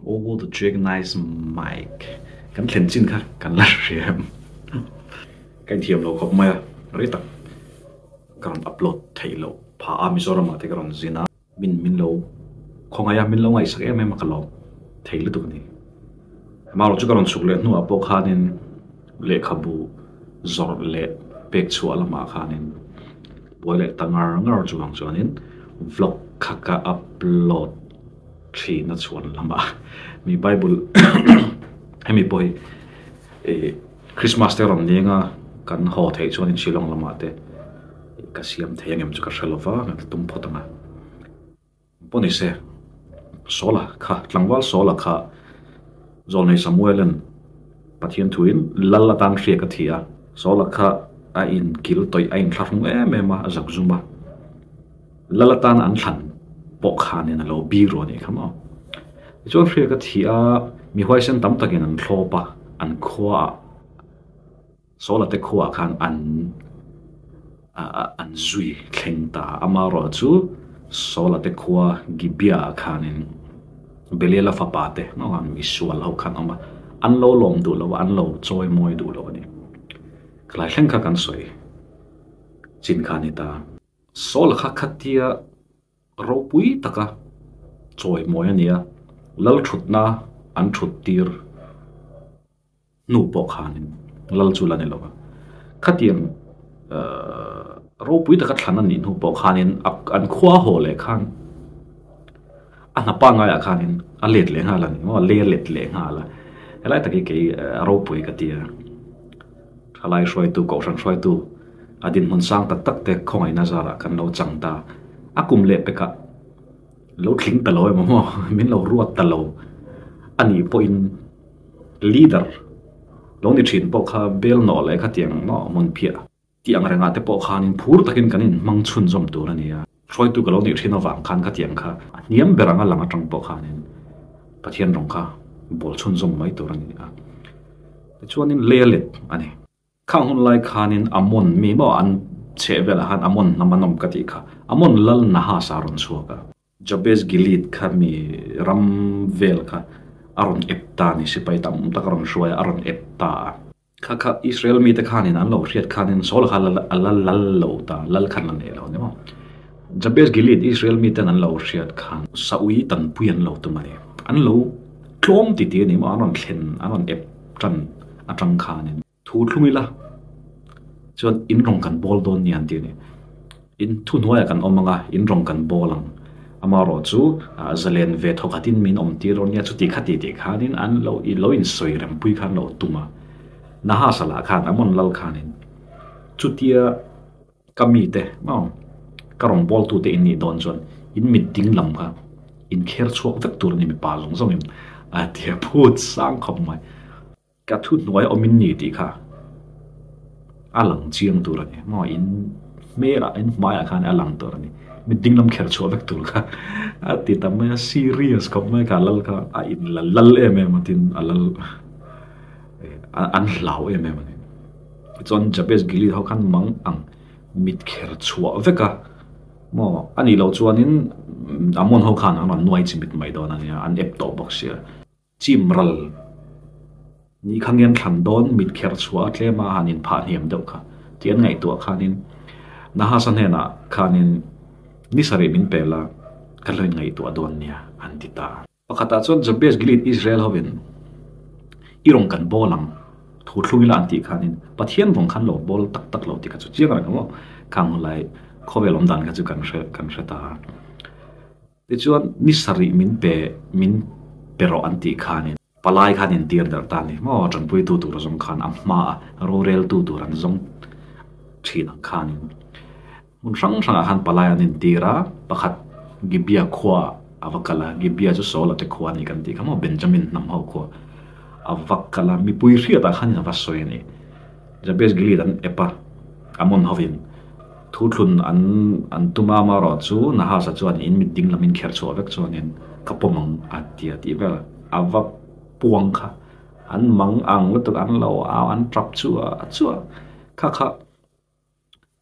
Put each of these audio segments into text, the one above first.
All the Dragonized Mic kan thlen chin kha kan la hria em? Ka inthiam lo khawp mai a, rei tak ka rawn upload theih loh phah a, Mizoram ah te ka rawn zin a, min min lo khawngaih a, min lo ngaihsak em em a ka lawm thei lutuk a ni. Amaherawh chu ka rawn chhuk leh hnuah pawh khanin lehkhabu zawrh leh pek chhuah lamah khanin buai leh ta ngar ngar chuvang chuanin vlog kha ka upload thin a chhuan lamah mi bible hemi pawh hi ih Christmas te rawn leng a kan haw theih chuanin Shillong lamah te ka siam thei ang em chu ka hre lova ka tum phawt ang a pawh ni se Sawla kha tlangval Sawla kha Zawlnei Samuel-a'n Pathian thuin lal atan hriak a thi a Sawla kha a inkil tawih a inthlahrung em em a a zakzum a. Lal atan an thlan pawh khanin a lo bi ruah a nih kha maw. Tichuan hria ka thi a, mi huaisen tam takin an thlawp a, an khuaah Sawla te khuaah khan an an zui thleng ta a. Amaherawh chu Sawla te khua Gibeah ah khanin Beliala fapa te mi sual ho khan awm a, an lo lawm duh lo a, an lo chawi mawi duh lo a ni. Khalai thleng kha kan sawi chin kha a ni ta. Saul kha khatia ropui taka chawimawi a ni a, lal thutna an thut tir hnu pawh khanin lal chu la ni lo va. Khatiang ropui taka thlan a nih hnu pawh khanin an khua haw leh khan a hna pangaiah khanin a let leh nghal a ni maw, a le let leh nghal a. Helai tak hi kei ropui ka ti a. Thalai hruaitu, Kohhran hruaitu a dinhmun sang tak tak te khawngaihna zarah kan lo chang ta. A kum leh pekah lo tling ta lo emaw maw, min lo ruat ta lo a nih pawhin leader lo ni thin pawh kha bel nawh leh khatiang maw hmun phiah tih ang rengah te pawh khanin phur takin kan inhmang chhunzawm tur a ni a. Hruaitu ka lo nih thin avang khan khatiang kha a hniam ber anga lang atang pawh khanin Pathian rawng kha bawl chhunzawm mai tur a ni a. Tichuanin lei a let a ni. Khang hun lai khanin Amon mi maw an chheh velah khan Amon hnam an awm ka tih kha. Amon lal Nahas a rawn chhuak a. Jabes Gilead kha mi ram vel kha a rawn ep ta a ni. Sipai tam tak a rawn hruai a, a rawn ep ta a. Kha kha Israel mite khanin an lo hriat khanin Saul kha a la lal lo ta, lal khan la nei lo a ni maw. Jabes Gilead Israel miten an lo hriat khan Saui tanpui an lo tum a ni. An lo tlawm ti ti a ni maw, an rawn thlen, an rawn ep tan atang khanin. Thu thlung ila chuan in rawng kan bawl dawn nia an ti a ni. In thuhnuaiah kan awm ang a, in rawng kan bawl ang. Amaherawh chu zalen ve thaw khatin min awm tir dawn nia, chuti khati tih khanin an lo lo insawi rempui khan lo tum a. Nahasa lah khan, Amon lal khanin chutia ka mite maw ka rawn bawltute in nih dawn chuan in mit ding lam kha in kher chhuak vek tur a ni mipa zawng zawngin a ti a, phut sang khawp mai. Ka thu hnuai awm in ni tih kha a lang chiang tur a ni. Maw in hmelah in hmaiah khan a lang tur a ni. Mi ding lam kher chhuah vek tur kha a ti ta mai a, serious khawp mai kha lal kha a in la lal em em a tin a lal an hlau em em a ni. Tichuan Jabez Gilead ho khan mang ang mit kher chhuah vek a, maw a nih loh chuanin Amon ho khan an rawn nuai chimit mai dawn a nia, an ep tawh bawk sia. Chim ral ni kha ngen thlan dawn mit kher chhuah a tlem a han inphah hniam deuh kha tih an ngaihtuah khanin Nahasa hnenah khanin ni sarih min pel a, ka lo inngaihtuah dawn nia an ti ta. Pakhatah chuan Jabes Gilead Israel hovin i rawn kan bawl ang thu thlung ila an tih khanin Pathian vawng khan lo bawl tak tak lo tih kha chu chiang reng ang aw, khang hunlai khawvel awm dan kha chu kan hre kan hre ta a. Tichuan, ni sarih min pe, min pe rawh an tih khanin palai khan intir darh ta a ni maw? Tanpuitu tur zawng khan a hmaa roreltu tur an zawng thin ang khanin hmun hrang hrangah khan palai an intir a, pakhat Gibea khua a va kal a, Gibea chu Saula te khua a ni kan tih kha maw? Benjamin hnam ho khua a va kal a, mipui hriatah khanin a va sawi a ni. Jabes Gilead an ep a, Amon hovin Thu thlun an an tum a, amaherawh chu Nahasa chuan in mit ding lamin kher chhuah vek chuanin ka pawm ang a ti a tih vel a va puang kha an mang ang lutuk an lo au an tap chuah chuah kha kha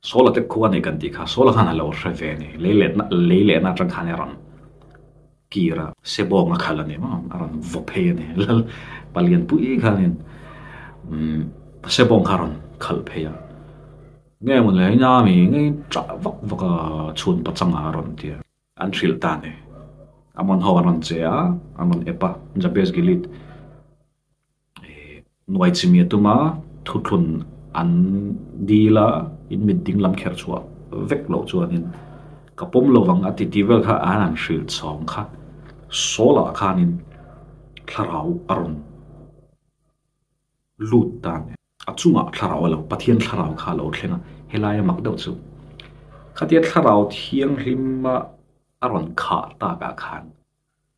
Saula te khua a nei kan tih kha Saula khan a lo hre ve a ni lei lehna lei lehna atang khan a rawn. Kira sebawng a khalh a ni maw? A rawn vaw phei a ni. Lal palian pui khanin sebawng kha a rawn khalh phei a. Nge maw le ina mi nge ṭah vak vak a chhun pachangah a rawn ti a. An hrilh ta a ni. Amon ho an rawn che a, an rawn ep a, Jabes Gilead Nuai chimia tuma thuthlun an dil a, in mit ding lam kher chhuah vek loh chuanin ka pawm lo vang a ti tih vel kha an han hrilh chhawng kha. Saul-ah khanin thlarau a rawn lut ta a ni. A chungah thlarau a lo, Pathian thlarau kha a lo thleng a, helaia mak deuh chu khatia thlarau thianghlima a rawn khah takah khan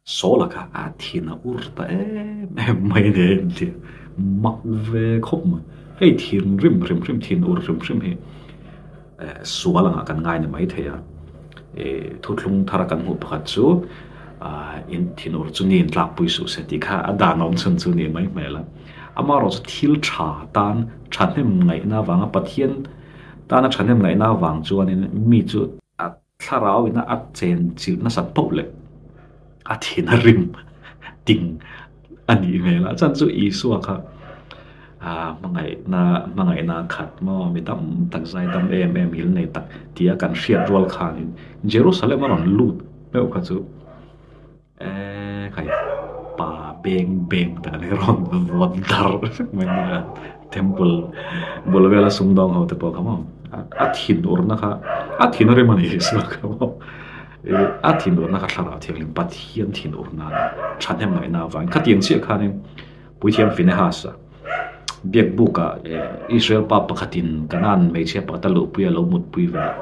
Saul-a kha a thin a ur ta em em mai ni a inti mak ve khawp mai. Hei thin rim hrim hrim, thin ur hrim hrim hi sual angah kan ngai ni mai thei a. Thuthlung thara kan hmuh pakhat chu in thin ur chu ni in tlakpui suh se tih kha a dan awm chhun chu ni mai hmel a. Amaherawhchu thil tha tan thahnem ngaihna avanga Pathian tana thahnem ngaihna avang chuanin mi chu a Thlarau ina a chen chilh nasat poh leh a thin a rim ting a nih hmel a, chuan chu Isua kha hmangaihna hmangaihna khat maw mi tam tak zai dam em em hil nei tak tia kan hriat rual khanin Jerusalem a rawn lut meuh kha chu Eee khai pa beng beng tak an rawn vawt dar vek mai a temple bul vela sumdawng ho te pawh kha maw a thin urna kha a thin a rem a ni Isua kha maw a thin urna kha thlarau thianghlim Pathian thin urna a ni thahnem ngaihna avangin khatiang chiah khanin Puithiam Finehas a biak bukah Israel pa pakhatin Kanaan hmeichhia pakhat a luhpui a lo mutpui ve a.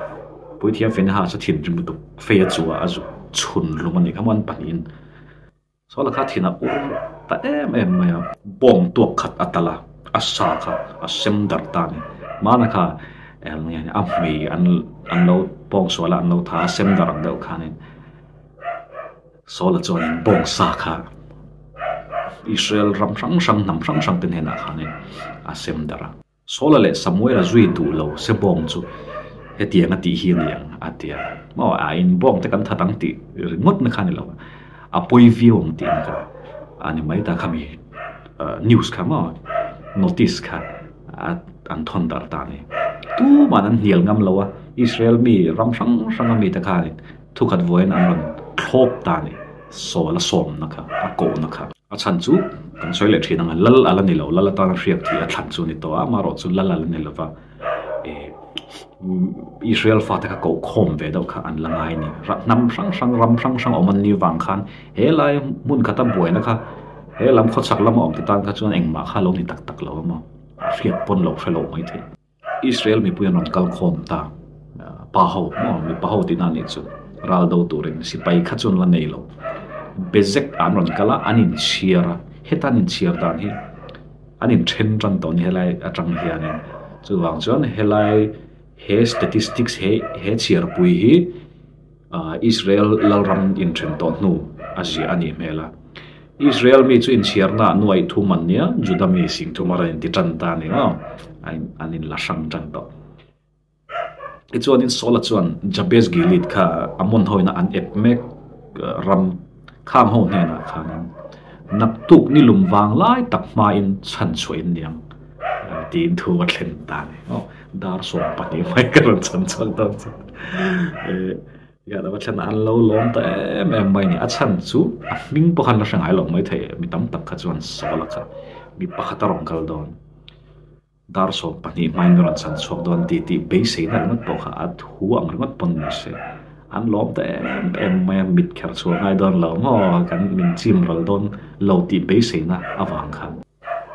Puithiam Finehas a thinrim lutuk fei a chu a, a zuk chhun hlum a nih kha maw an pahnihin. Saula kha thin a ur ta em em mai a, bawng tuak khat a tal a, a sa kha a sem darh ta a ni. Hmana kha a hmei an lo pawngsual a, an lo tha a sem darh ang deuh khanin. Saula chuanin bawngsa kha Israel ram hrang hrang, hnam hrang hrang te hnenah khanin a sem darh a. Saula leh Samuela zui duh lo se bawng chu hetiang a tih hi a ni ang a ti a. Maw a in bawng te kan that ang tih ringawt na kha a ni lo a, a pawi viau ang tihna kha a ni mai ta khami news kha maw notice kha an thawn darh ta a ni. Tuman an hnial ngam lo a, Israel mi ram hrang hranga mite khanin Thukhat vawiin an rawn thlawp ta a ni, sawl a sawmna kha, a kohna kha. A chhan chu kan sawi leh thin ang a, lal a la ni lo, lal atana hriak thih a thlan chu a ni tawh a, amaherawh chu lal a la ni lo va, Israel fate kha koh khawm ve deuh kha an la ngai a ni. Hnam hrang hrang, ram hrang hrang awm an nih vang khan he lai hmun khata buaina kha he lam khawchhak lama awm te tan kha chuan engmah kha a lo ni tak tak lo a maw, hriat pawn lo hre lo maithei. Israel mipui an rawn kal khawm ta, pa ho maw mipa ho tihna a nih chu, ral do turin sipai kha chuan la nei lo. Bezek ah an rawn kal a, an inchhiar a, heta an inchhiar dan hi an inthen tan tawh a ni helai atang hianin. Chuvang chuan helai he statistics he he chhiarpui hi Israel lalram inthen tawh hnu a ziah a nih hmel a. Israel mi chu inchhiarnaah nuaih thum an nia, Juda mi sing thum a rawn inti tan ta a ni maw? An inla hrang tan tawh. Tichuanin Saula chuan Jabes Gilead kha Ammon hoina an ep mek ram khang ho hnenah khanin naktuk ni lum vang lai tak hmain chhan chhuah in niang tiin thu a thlen ta a ni maw? Dar 12 mai ka rawn chhan chhuak dawn chu. Ia lova thlen an lo lawm ta em em mai a ni. A chhan chu a hming pawh khan la hre ngai lo mai thei. Mi tam tak kha chuan Saula kha mi pakhat a rawn kal dawn. Dar 12 hmain ka rawn chhan chhuak dawn tih tih beiseina ringawt pawh kha a thu ang ringawt pawn ni se. An lawm ta em em mai a, mit kher chhuah ngai dawn lo maw, kan min chim ral dawn lo tih beiseina avang khan.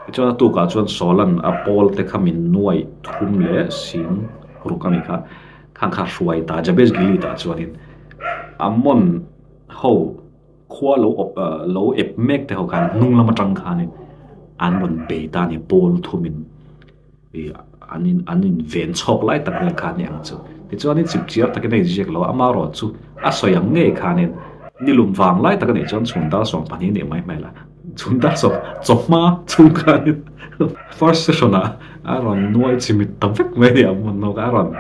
Tichuan a tukah chuan Saula'n a pawl te kha min nuai thum leh sing ruk a nih kha, khang kha hruai ta Jabes Gilead ah chuanin Ammon ho khua lo awp lo ep mek te ho khan hnung lam atang khanin an rawn bei ta a ni pawl thumin. Ih an in an in ven chhawk lai tak vel kha a ni ang chu. Tichuanin chip chiar takin a inziak lo a, amaherawh chu a sawi ang ngei khanin nilum vang lai tak a nih chuan chhun dar 12 nih mai hmel a, chhun dar sawm chawhma chhung khanin first session ah a rawn nuai chimit ta vek mai a ni ang hmun nawk a rawn.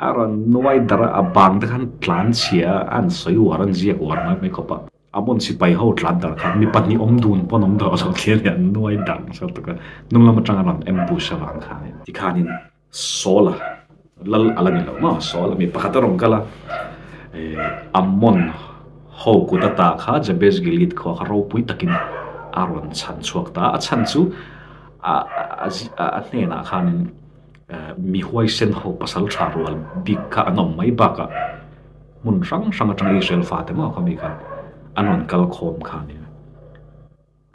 A rawn nuai darh a, a bang te khan tlan chhia a, an sawi uar, an ziak uar mai mai khawp a. Amon sipai ho tlan darh khan mi pahnih awm dun pawn awm dawh lo tih a ni, an nuai darh nasa lutuk a, hnung lam atanga rawn ambush avang khanin. Tikhanin Saul-a lal a la ni lo maw? Saul-a mi pakhat a rawn kal a, Amon ho kut ata kha Jabesh Gilead khua kha ropui takin a rawn chhan chhuak ta a, a chhan chu a hnenah khanin mi huaisen ho pasal tha rual bik kha an awm mai bakah hmun hrang hrang atanga Israel fate maw kha mi kha an rawn kal khawm kha a nia.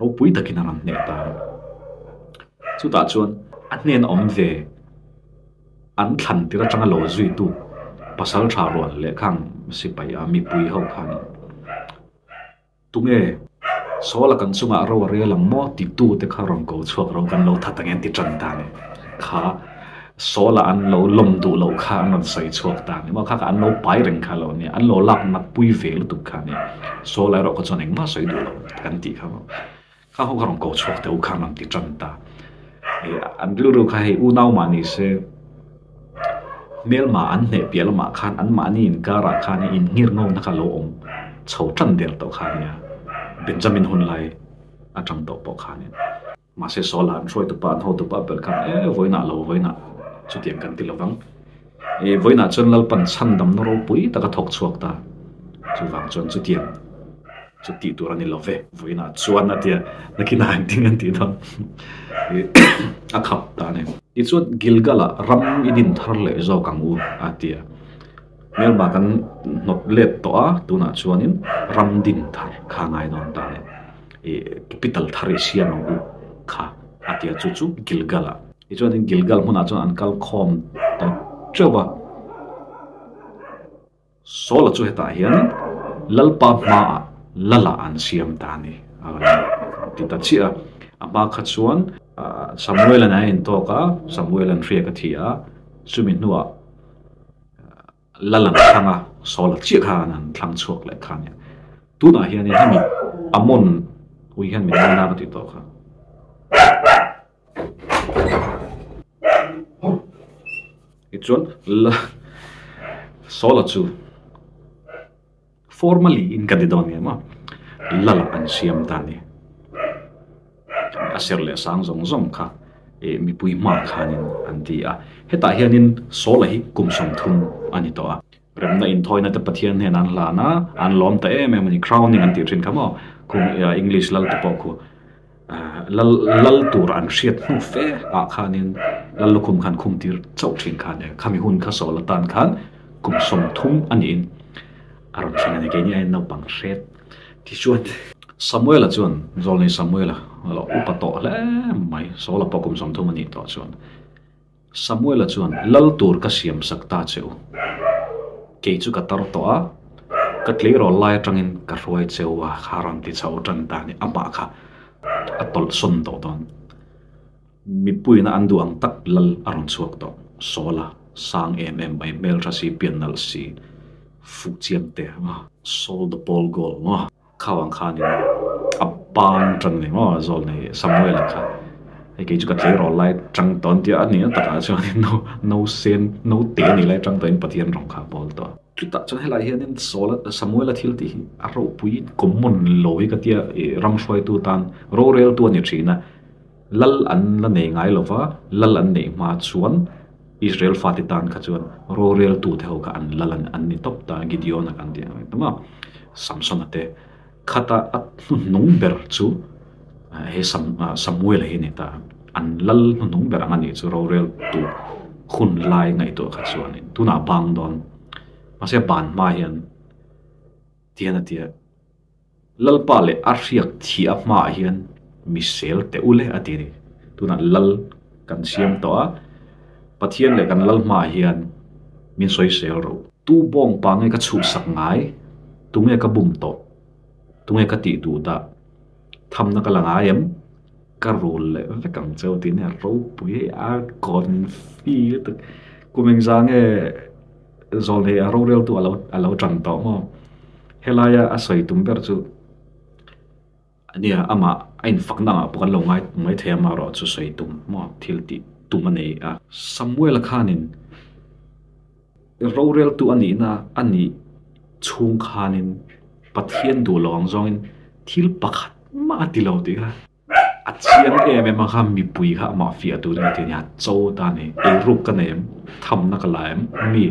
Ropui takin a rawn hneh ta a. Chutah chuan a hnen awm ve an thlan tir atanga lo zuitu pasal tha rual leh khang sipai a mipui ho khan Tunge Saul-a kan chungah ro a rel ang maw titu te kha rawn ko chhuak ro kan lo that ang em ti tan ta ni. Kha Saul-a an lo lawm duh loh kha an rawn sawi chhuak ta ni maw kha kha an lo pai reng kha lo nia an lo lak nat pui ve lutuk kha nia Saul-a erawh kha chuan engmah sawi duh lo kan tih kha maw kha ho kha rawn ko chhuak teh u kha an rawn ti tan ta. An rilru kha hei unau mah ni se Hmelma an hneh piah lamah khan anmahni inkarah khan inngir ngawkna kha lo awm chho tan der tawh kha ania, Benjamin hun lai atang tawh pawh khanin. Mahse Saul-a an hruaitupa an hotupa ber khan e vawiinah lo vawiinah chutiang kan ti lovang. E vawiinah chuan Lalpan chhandamna ropui tak a thawk chhuak ta, chuvang chuan chutiang chu tih tur a ni lo ve, vawiinah chuan a tia nakinah engtin an tih dawn a khap ta a ni. Tichuan Gilgal-ah ram i din thar leh zawk ang u, a ti a. Hmelma kan hnawt let tawh a, tunah chuanin ram din thar kha ngai dawn ta a ni. I capital thar i siam ang u kha, a ti a, chu chu Gilgal-ah. Tichuanin Gilgal hmunah chuan an kal khawm ta teuh a. Saul-a chu hetah hianin Lalpa hmaah Lala an siam ta a ni, a rawn ti ta chiah a. A hma kha chuan Samuel-a'n a intawk a, Samuel-a'n hriak a thi a, chumi hnuah Lal an thlang a, Saul-a chiah khan an thlang chhuak leh kha a nia. Tunah hianin hemi Amon ui hian min ngaina ka tih tawh kha. Tichuan la Saul-a chu formally in ka ti dawn em a, lal an siam ta a ni. A ser leh sang zawng zawng kha eh mipui hmaah khanin an ti a. Hetah hianin Saul-a hi kum 30 a ni tawh a. Remna inthawina te Pathian hnenah an hlan a, an lawm ta em em a ni. Crowning an tih thin kha maw? Khung English lal te pawh khu lal lal tur an hriat hnu fe ah khanin lal lukhum khan khum tir chauh thin kha a nia. Khami hun kha sawl atan khan kum 30 a niin a rawn thleng a ni. Keini aiin naupang hret tichuan Samuela chuan Zawlnei Samuela a lo upa tawh hle mai. Sawla pawh kum 30 a nih tawh chuan Samuela chuan, Lal tur ka siam sak ta che u. Kei chu ka tar tawh a, ka tleirawl lai atangin ka hruai che u a, kha rawn ti chho tan ta a ni. Amah kha a tawlh sawn tawh dawn. Mipuiina an duh ang tak lal a rawn chhuak tawh. Sawla sang em em mai, hmeltha si, pian nalh si, fuh chiang te a, Saul the Paul goal maw? Khau ang khanin a ban tan ni maw zawl nei Samuel-a kha hei kei chu ka tleirawl lai tang tawh an tia a nih na takah chuanin no no sen no te a nih lai tang tawhin Pathian rawng kha a bawl tawh a. Chutah chuan helai hianin Saul-a Samuel-a thil tih hi a ropui common lo hi ka tia ih ram hruaitu tan roreltu a ni thin a, lal an la nei ngai lo va, lal an neih hma chuan Israel fate tan kha chuan roreltu te ho kha an lal an ni tawp ta, Gideon-a kan tih ang tam a, Samson-a te khata a hnuhnung ber chu he Samuel-a hi a ni ta, an lal hnuhnung ber ang a nih chu roreltu hun lai ngaihtuah kha chuanin tunah bang dawn mahse ban hma hian tihian a ti a. Lalpa leh a hriak thih a hmaah hian mi sel teh u le a ti a ni. Tunah lal kan siam tawh a, Pathian leh kan lal hmaah hian min sawi sel ro. Tu bawng pa nge ka chhuhsak ngai? Tunge ka bum tawh? Tunge ka tih duh dah? Thamna ka la ngai em? Ka rul leh vek ang cheu tih nia ropui hei a confi lutuk. Kum engzah nge Zawlnei a roreltu a lo a lo tan tawh maw? Helaia a sawi tum ber chu ania amah a infakna angah pawh kan lo ngai mai thei a amaherawh chu sawi tum maw thil tih tum a nei a. Samuel-a khanin. Roreltu a nihna a nih chhung khanin Pathian duh lo ang zawngin thil pakhat mah a ti lo tih kha a chiang em em a kha mipui kha amah fiah turin a ti a nia, cho ta a ni, eiruk ka nei em, thamna ka la em, mi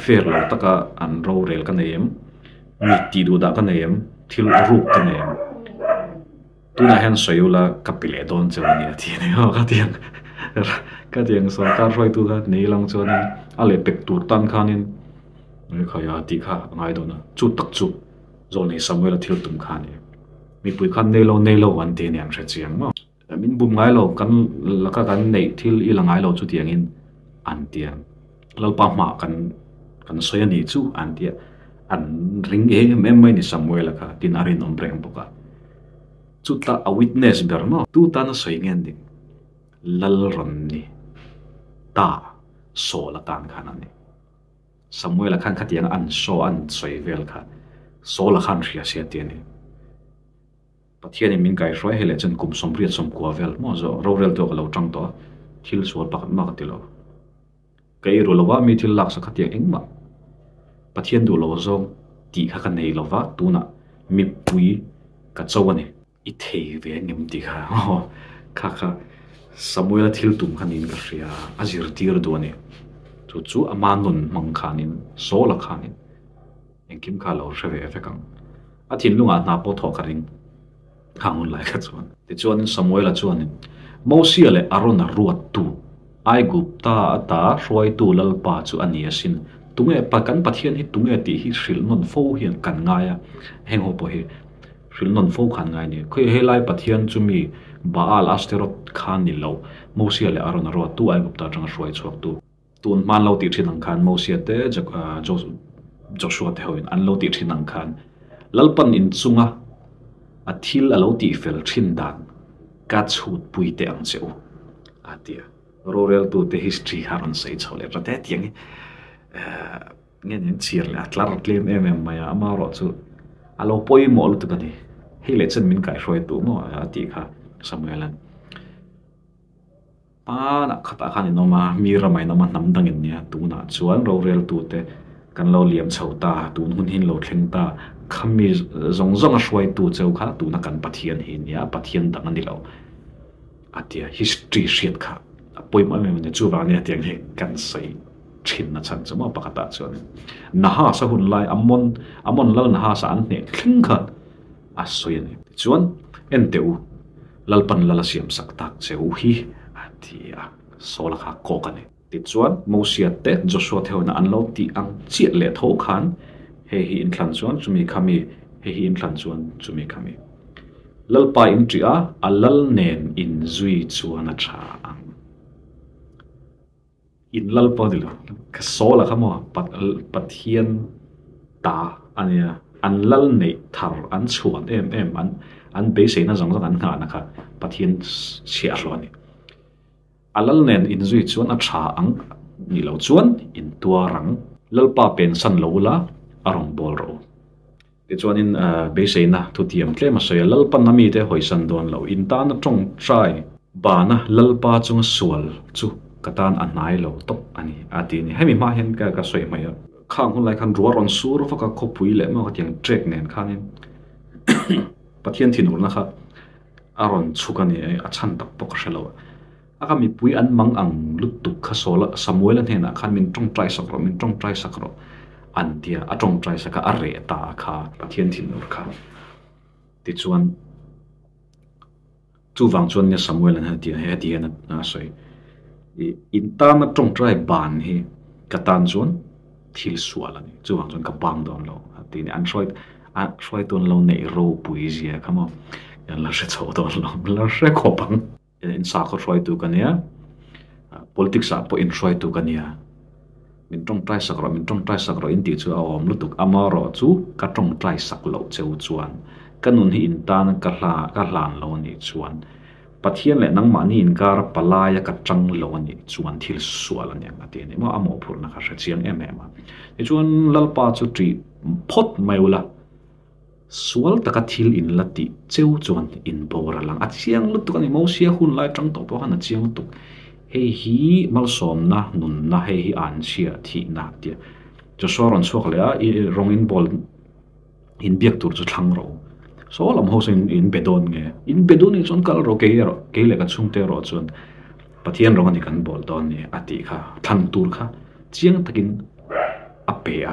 fair lo taka an rorel ka nei em, mi tih duh dah ka nei em, thil ruk ka nei em. Tunah hian sawi ula ka pe leh dawn cheu a nia tih a ni aw ka ti ang ka ti ang sorkar hruaitu kha nei lang chuanin a leh pek tur tan khanin mai khai a tih kha a ngai dawn a chu tak chu Zawlnei Samuela thil tum kha a ni mipui khan nei lo nei lo an ti a ni an hre chiang maw min bum ngai lo kan laka kan neih thil i la ngai lo chutiangin an ti ang Lalpa hmaah kan kan sawi a nih chu an ti a an ring em em mai a ni Samuela kha tin a rinawm reng bawk a. Chutah a witness ber maw? Tu tan a sawi nge dik? Lal rawn ni ta Saul atan khan a ni. Samuel-a khan khatianga an show an sawi vel kha Saul-a khan hria sia ti a ni. Pathianin min kaihruai hei leh chuan kum 80 90 vel maw zawh rorel tawh ka lo tang tawh a, thil sual pakhat mah ka ti lo. Ka ei ru lova mi thil laksak khatiang engmah Pathian duh lo zawng tih kha ka nei lova tunah mipui ka cho a ni. I thei ve ang em tih kha aw kha kha Samuela thil tum kha niin ka hria a zirtir duh a ni. Chu chu ama nun hmang khanin Saula khanin engkim kha a lo hre ve vek ang. A thinlungah hna pawh thawh ka ring khang hun lai kha chuan. Tichuanin Samuela chuanin Mosia leh Arona ruattu Aigupta ata hruaitu Lalpa chu a ni asin. Tunge pa kan Pathian hi tunge tih hi hrilh nawn fo hian kan ngai a, heng ho pawh hi hrilh nawn fo khan ngai a ni. Khawi helai Pathian chu mi Baal Asteroth kha ni lo, Mosia leh Arona ruattu Aigupta atanga hruai chhuaktu. Tun hma an lo tih thin ang khan Mosia te Joshua te hoin an lo tih thin ang khan Lalpan inchunga a thil a lo tih fel thin dan ka chhut pui teh ang che u a ti a. Roreltute history kha rawn sawi chho leh rat e tiang hi nge nen chhiar leh a tlar tlem em em mai a, amaherawh chu a lo pawimawh lutuk a ni. Hei leh chuan min kaihruai duh maw a tih kha Samuel-a'n. Hmanah khatah khan in awm a, mi ramah in awm a, hnam dang in nia. Tunah chuan roreltute kan lo liam chho ta, tun hun hi in lo thleng ta. Khami zawng zawng a hruaitu cheu kha tuna kan Pathian hi nia, Pathian dang a ni lo. A tia history hriat kha a pawimawh em em a ni. Chuvang nia tiang hi kan sawi thin na chhan chu maw pakhatah chuan Nahas a hun lai Ammon Ammon lal Nahas a an hneh thleng khan a sawi a ni. Tichuan en teh u. Lalpan lal a siam sak tak che u hi a ti a, Saula kha kawk a ni. Tichuan, Mosia te Joshua te hoina an lo tih ang chiah leh tho khan, hei hi inthlan chuan chumi kha mi, hei hi inthlan chuan chumi kha mi. Lalpa in ṭih a, a lal nen inzui chuan a ṭha ang. In lal pawh a ni lo. Ka Saula kha maw Pathian ta a nia. An lal neih thar an chhuan em em an an beiseina zawng zawng an nghahna kha Pathian chhiahhlawh a ni. A lal nen inzui chuan a tha ang ni lo chuan in tuar ang. Lalpa pensan lo ula a rawn bawl rawh u. Tichuanin beiseina thutiam tlem a sawi a, Lalpan a mite hawisan dawn lo, in tana tawngtai bana Lalpa chunga sual chu ka tan a hnai lo tawp a ni, a ti a ni. Hemi hma hian ka sawi hmaih a, khang hun lai khan ruah rawn sur vak a, khawpui leh maw khatiang trek nen khanin Pathian thinurna kha a rawn chhuk a ni, a chhan tak pawh ka hre lo a. A ka mipui an mang ang lutuk kha Saul-a, Samuel-a hnenah khan min tawngtai sak rawh, min tawngtai sak rawh an ti a, a tawngtai sak a, a reh ta a kha Pathian thinur kha. Tichuan, chuvang chuan nia Samuel-a hian a ti a, heti hian a sawi, I in tana tawngtai ban hi ka tan chuan thil sual a ni, chuvang chuan ka bang dawn lo a ti a ni. An hruai, a hruaitu an lo neih ropui zia kha maw, an la hre chho dawn lo, an la hre khawp ang. In sakhaw hruaitu ka nia, politics ah pawh in hruaitu ka nia. Min tawngtai sak rawh, min tawngtai sak rawh in tih chu a awm lutuk. Amaherawh chu ka tawngtai sak loh cheu chuan ka nun hi in tan ka hla ka hlan lo a nih chuan Pathian leh nangmahni inkar palaia ka tang lo a nih chuan thil sual a ni ang a ti a ni maw? A mawhphurhna kha hre chiang em em a. Tichuan Lalpa chu ṭih phawt mai ula. Sual taka thil in la tih cheu chuan in boral ang. A chiang lutuk a ni. Mosia hun lai tang tawh pawh khan a chiang lutuk. Hei hi malsawmna, nunna, hei hi anchhia, thihna a ti a. Joshua rawn chhuak leh a, i rawng in bawl in biak tur chu thlang rawh u. Saw lam ho saw in be dawn nge? In be dawn nih chuan kal rawh, kei erawh, kei leh ka chhungte erawh chuan Pathian rawng a ni kan bawl dawn ni a tih kha, thlan tur kha chiang takin a pe a.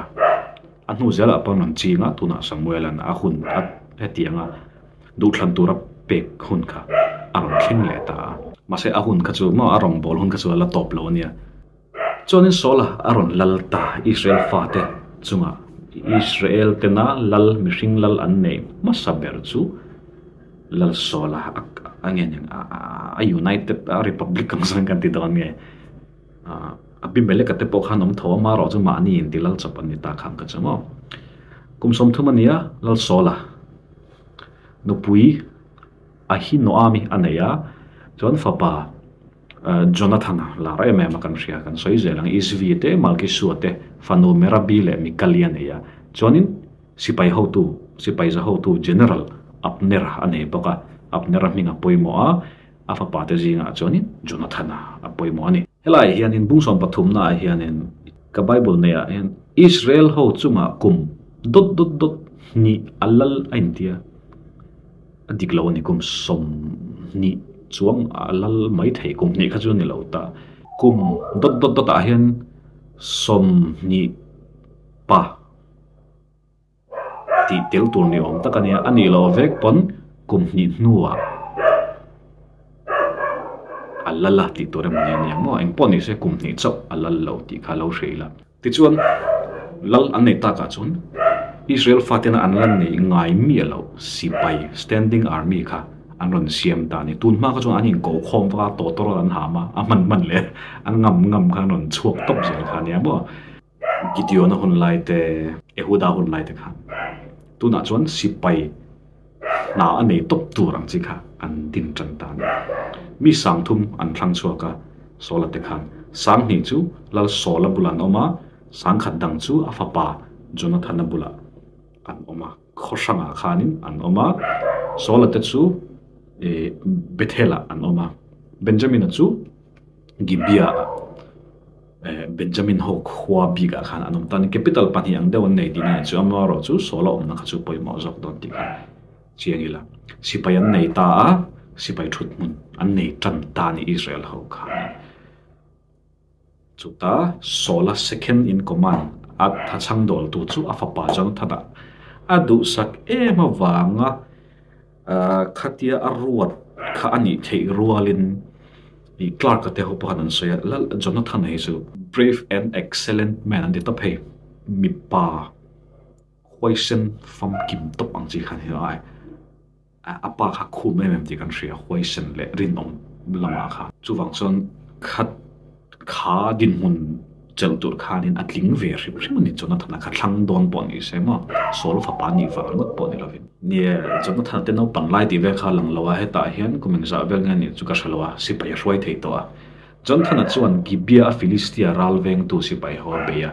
A hnu zelah pawh an rawn ching a, tunah Samuel-a'n a hun a hetiang a duhthlan tura pek hun kha a rawn thleng leh ta a. Mahse a hun kha chu maw a rawngbâwl hun kha chu a la tawp lo a nia. Chuanin Saul-a a rawn lal ta Israel fate chungah Israel tena lal mihring lal an neih hmasa ber chu Lal Saul-a a nge nia a United a Republic ang zawng kan ti dawn nge. Abimeleka te pawh khan awm tho a, amaherawh chu mahni inti lal chawp an ni ta khan ka chu maw. Kum 30 a ni a, Lalsawla nupui Ahinoami a nei a, chuan fapa Jonathana lar em em a kan hria, kan sawi zel ang, Isvi te, Malkisua te, fanu Merabi leh Mikali a nei a, chuanin sipai hotu, sipai za hotu General Abnera a nei bawk a, Abnera hming a pawimawh a, A fapa te zingah chuanin Jonathana a pawimawh a ni. Helaiah hianin bung 13 naah hianin ka Bible neiah hian Israel ho chungah kum dawt dawt dawt hnih a lal a intia. A dik lo a ni, kum 20 chuang a lal mai thei, kum hnih kha chu a ni lo ta. Kum dawt dawt dawtah hian 20 pa. Tih tel tur ni awm tak a nia, a nih loh vek pawn kum hnih hnuah a lal a tih tur emaw ni a nia maw, engpawh ni se kum hnih chauh a lal lo tih kha lo hria ila. Tichuan lal an neih takah chuan Israel fatena an la neih ngai miah loh sipai, standing army, kha an rawn siam ta a ni. Tun hma kha chuan an inko khawm vak a, tawtawrh an ham a, a hman hman leh a ngam ngam kha an rawn chhuak tawp zel kha a nia maw. Gideon-a hun lai te, Ehuda hun lai te khan tunah chuan sipai hna a nei tawp tur ang chi kha an din tan ta a ni. Mi 3000 an thlang chhuak a, Saula te khan 2000 chu Lal Saula bulah an awm a, 10,000 dang chu a fapa Jonathana bulah an awm a, khaw hrangah khanin an awm a, Saula te chu Bethel-ah an awm a, Benjamina chu Gibeah-ah. Benjamin ho khua bikah khan an awm ta a ni. Capital pahnih ang deuh an nei tih na chu amaherawh chu Saul a awmna kha chu pawimawh zawk dawn tih kha chiang ila. Sipai an nei ta a, sipai thut hmun an nei tan ta a ni Israel ho khan. Chuta Saul a second in command a thachhang dawltu chu a fapa Jonathan-a a duhsak em avanga Khatia a ruat kha a nih theih rualin ih Clark-a te ho pawh khan an sawi a, Lal Jonathan hei chu brave and excellent man an ti tawp hei, mipa huaisen famkim tawp ang chi khan hi a a pa kha khum em em tih kan hria, huaisen leh rinawm lamah kha. Chuvang chuan khat Kha dinhmun chelh tur khanin a tling ve hrim hrim a ni. Jonathana kha thlang dawn pawh ni se maw, Saul fapa nih vang ringawt pawh ni lovin. Nie, Jonathana te naupang lai tih vel kha a lang lo a, hetah hian kum engzah vel nge nih chu ka hre lo a, sipai a hruai thei tawh a. Jonathana chuan Gibea a Filistia ral vengtu sipai ho a bei a.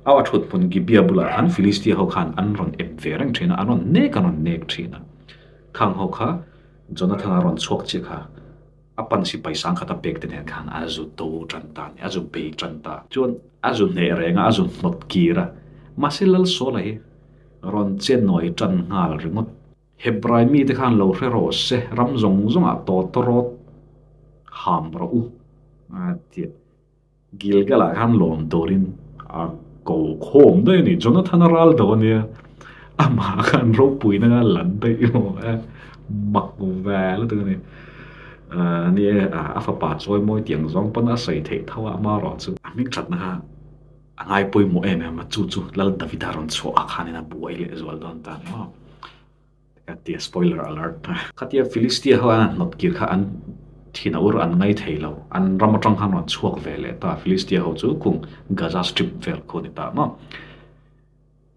Au a thut hmun Gibea bulah khan Filistia ho khan an rawn ep ve reng thin a, an rawn nek an rawn nek thin a. Khang ho kha Jonathana rawn chhuak chiah kha. A pan sipai 10,000 a pek te nen khan a zu do tan ta a ni, a zu bei tan ta. Chuan a zu hneh reng a, a zu hnawt kir a. Mahse Lalsawla hi rawn chennawi tan nghal ringawt. Hebrai mite khan lo hre rawh se, ram zawng zawngah tawtawrawt ham rawh u a ti a. Gilgal-ah khan lawm turin a ko khawm daih a ni. Jonathan-a ral do a nia, amah khan ropuina kha a lan daih emaw a mak ve lutuk a ni. Ni e, a fapa chawi mawi tiang zawng pawn a sawi theih tho a, amaherawh chu a hming thatna kha a ngai pawimawh em em a, chu chu Lal Davida rawn chhuah ah khanin a buai leh zual dawn ta a ni maw. Ka tia spoiler alert. Khatia Philistia ho an hnawt kir kha an thin a ur an ngai thei lo. An ram atang khan rawn chhuak ve leh ta. Philistia ho chu khung Gaza Strip vel khu a ni ta maw.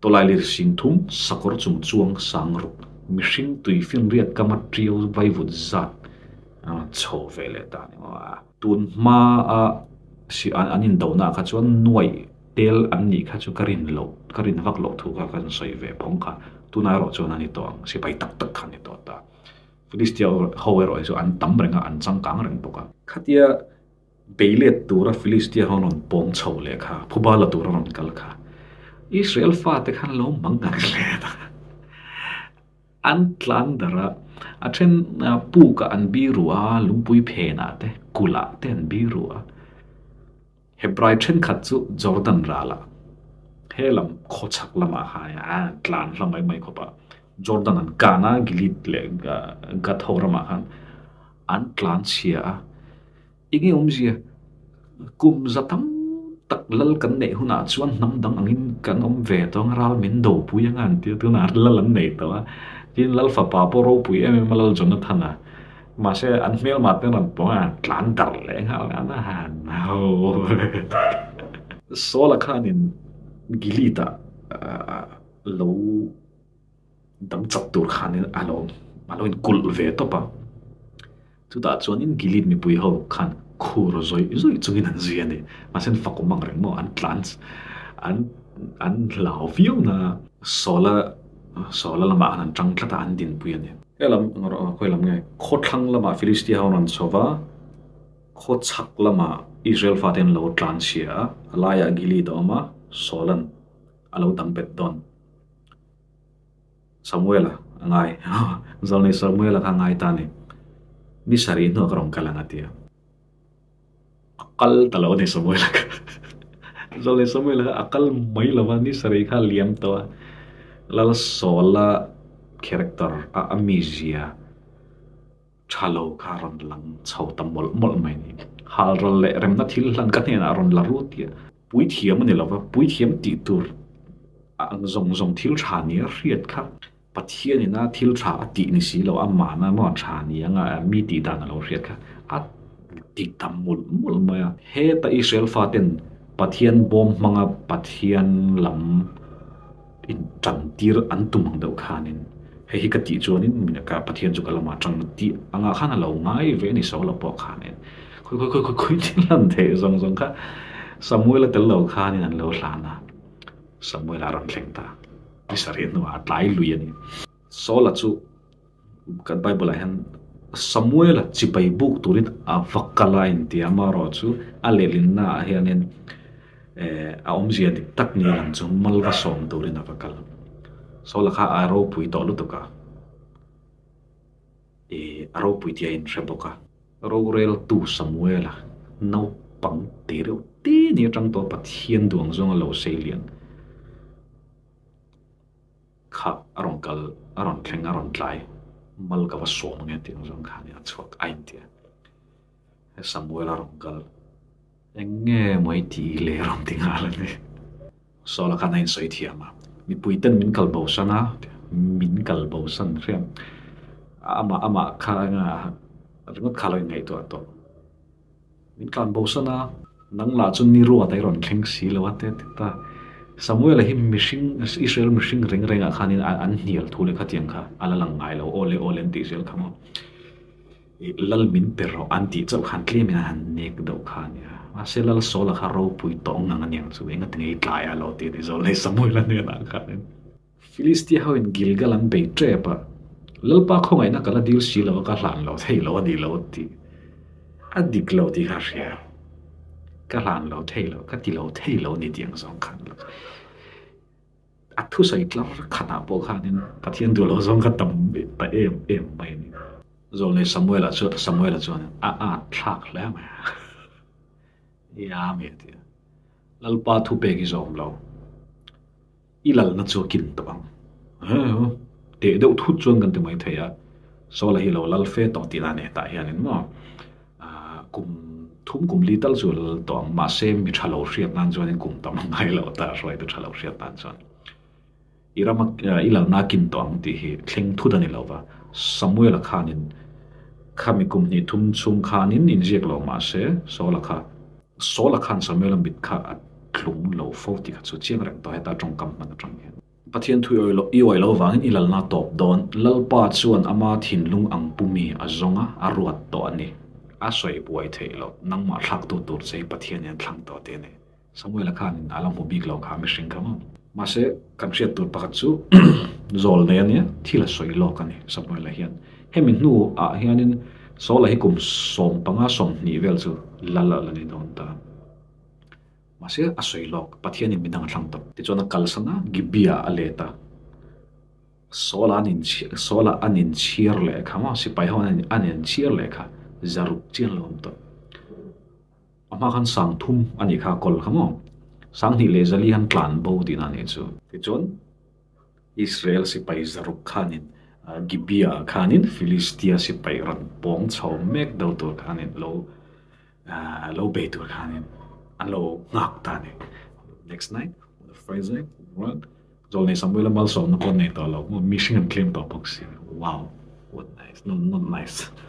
Tawlai lir 3000, sakawr chung chuang 6000, mihring tui finriat kama tiau vaivut zat an rawn chho ve leh ta a ni maw. Tun hma a si an indohna ah kha chuan nuaih Tel an nih kha chu ka rin loh, ka rin vak loh thu kha kan sawi ve phawng kha. Tunah erawh chuan a ni tawh ang, sipai tak tak kha a ni tawh ta. Philistia ho erawh hi chu an tam reng a, an changkang reng bawk a. Khatia Beilet tura Philistia ho rawn pawng chho leh kha, phuba la tura rawn kal kha, Israel fate khan lo mang ngang hle a. An tlan darh a, a then pukah an biru a, lungpui phenah te, kulhah te an biru a. Hebrai thenkhat chu Jordan ralah, he lam khawchhak lamah khan an tlan hla mai mai khawp a. Jordan an kan a, Gilead leh Gad ho ramah khan an tlan chhia a. Enge awmzia? Kum za tam tak lal kan neih hunah chuan hnam dang angin kan awm ve tawng a, ral min do pui anga an ti a, tunah lal an nei tawh a. Tin, lal fapa pawh ropui em em a, Lal Jonathan-a. Mahse, an hmelmah te rawn pawng a, an tlan darh leh nghal a, a han ho. Saul-a khanin Gilead-ah lo dang chak tur khanin a lo a lo inkulh ve tawp a. Chutah chuanin Gilead mipui ho khan khur zawih zawih chungin an zui a ni. Mahse an fak awm ang reng maw? An tlan an an hlau viau na. Sawla Sawla lamah khan an tang tlat a, an dinpui a ni. He lam khawi lam nge? Khawthlang lamah Philistia ho rawn chho va, khawchhak lamah Israel fate an lo tlan chhia a, a laiah Gilead a awm a, Sawla'n a lo dang bet dawn. Samuela a ngai. Zawlnei Samuela kha a ngai ta a ni. Ni sarih hnuah ka rawn kal ang a ti a. A kal ta lo a ni Samuela kha. Zawlnei Samuela kha a kal mai lo va, ni sarih kha a liam tawh a. Lal Sawla character a a mizia tha lo kha a rawn lang chho ta mawlh mawlh mai a ni. Halral leh remna thil hlan ka hnenah a rawn la rut tih a. Puithiam a ni lo va, puithiam tih tur a ang zawng zawng thil tha nia hriat kha Pathian ina thil tha a tih ni si lo, amahna maw tha ni anga mi tih dan a lo hriat kha a ti ta mawlh mawlh mai a. Heta Israel faten Pathian bawm hmanga Pathian lam in tan tir an tum ang deuh khanin hei hi ka tih chuanin ka Pathian chu ka lamah tang tih angah khan a lo ngai ve a ni so lo pawh khanin khawi khawi khawi khawi thil an theih zawng zawng kha Samuel a tel lo khanin an lo hlan a, Samuel a rawn thleng ta ni sarih hnuah a tlai lui a ni. Saul-a chu kan Bible ah hian Samuel-a chibai buk turin a va kal a inti a, amaherawhchu a lehlinna ah hianin A awmzia dik tak ni lang chu mal va sawm turin a va kal. Saula kha a ropui tawh lutuk a, ih a ropui tih a inhre bawk a. Roreltu Samuela naupang te reuh te ni atang tawh Pathian duang zawng a lo sei lian kha a rawn kal, a rawn thleng, a rawn tlai, mal ka va sawm ange tih ang zawng khan a chhuak a inti a. Samuela rawn kal. Eng nge maw i tih leh rawn ti nghal a ni. Saula khan a insawi thiam a, mipui ten min kal bosan a, min kal bosan hriam. Amah amah kha eng a ringawt kha lo inngaihtuah tawh. Min tlan bosan a, nang lah chu ni ruat a i rawn thleng si lo a te ti ta. Samuela hi mihring, Israel mihring reng rengah khanin an hnial thu leh khatiang kha a la lang ngai lo, aw le aw le an tih zel kha maw. I lal min pe rawh an tih chauh khan tlem in an han nek deuh kha a nia. Mahse lal Saula kha ropui tawh ngang a niang chu engati nge i tlai a lo ti a ni zawh leh Samuela hnenah khanin. Filistia ho in Gilgal an bei tep a, Lalpa khawngaihna ka la dil si lo a ka hlan lo thei lo a ni lo tih a dik lo tih kha a hria. Ka hlan lo thei lo, ka ti lo thei lo a ni tih ang zawng khan. A thusawi tlar khatah pawh khanin Pathian duh loh zawng kha tam ta em em mai a ni. Zawlnei Samuela chu Samuela chuan a at thlak hle mai a. Ia mi a ti a. Lalpa thu pek i zawm lo. I lalna chu a kin tawh ang. Teh deuh thut chuan kan ti mai thei a. Saula hi lo lal fe tawh tih dan hetah hianin maw kum thum kum li tal chu a lal tawh ang mahse mi tha lo hriat nan chuanin kum tam a ngai lo ta hruaitu tha lo hriat nan chuan i rama i lalna a kin tawh ang tih hi thleng thut a ni lo va Samuela khanin khami kum hnih thum chhung khanin inziak lo mahse Saula kha Saula khan Samuela mit kha a tlung lo fo tih kha chu chiang reng tawh heta tawngkam hman atang hian. Pathian thu i awih lo vangin i lalna tawp dawn. Lalpa chuan ama thinlung ang pumi a zawng a, a ruat tawh a ni. A sawi buai theih loh, nangmah thlaktu tur che hi Pathian hian thlang tawh tih a ni. Samuela khanin a la hmu bik lo kha mihring kha maw? Mahse, kan hriat tur pakhat chu zawl nei a nia, thil a sawi lawk a ni Samuela hian. Hemi hnuah hianin Saula hi kum 15 20 vel chu lal a la ni dawn ta. Mahse a sawi lawk, Pathianin midang a thlang tawh. Tichuan a kalsan a, Gibeah a let a. Saula an inchhir, Saula an inchhir leh kha maw, sipai ho an an inchhir leh kha zaruk chian lo awm tawh. A hma khan sang thum a nih kha kawl kha maw, 2000 400 han tlan bo tihna a nih chu. Tichuan Israel sipai zaruk khanin Gibeah khanin Philistia sipai rawn pawng chho mek do tur khanin lo lo bei tur khanin an lo nghak ta a ni. Next night, on the first night, what? Zawlnei Samuela malsawmna pawh nei tawh lo maw mihring an tlem tawh bawk si. Wow! What nice, not not nice.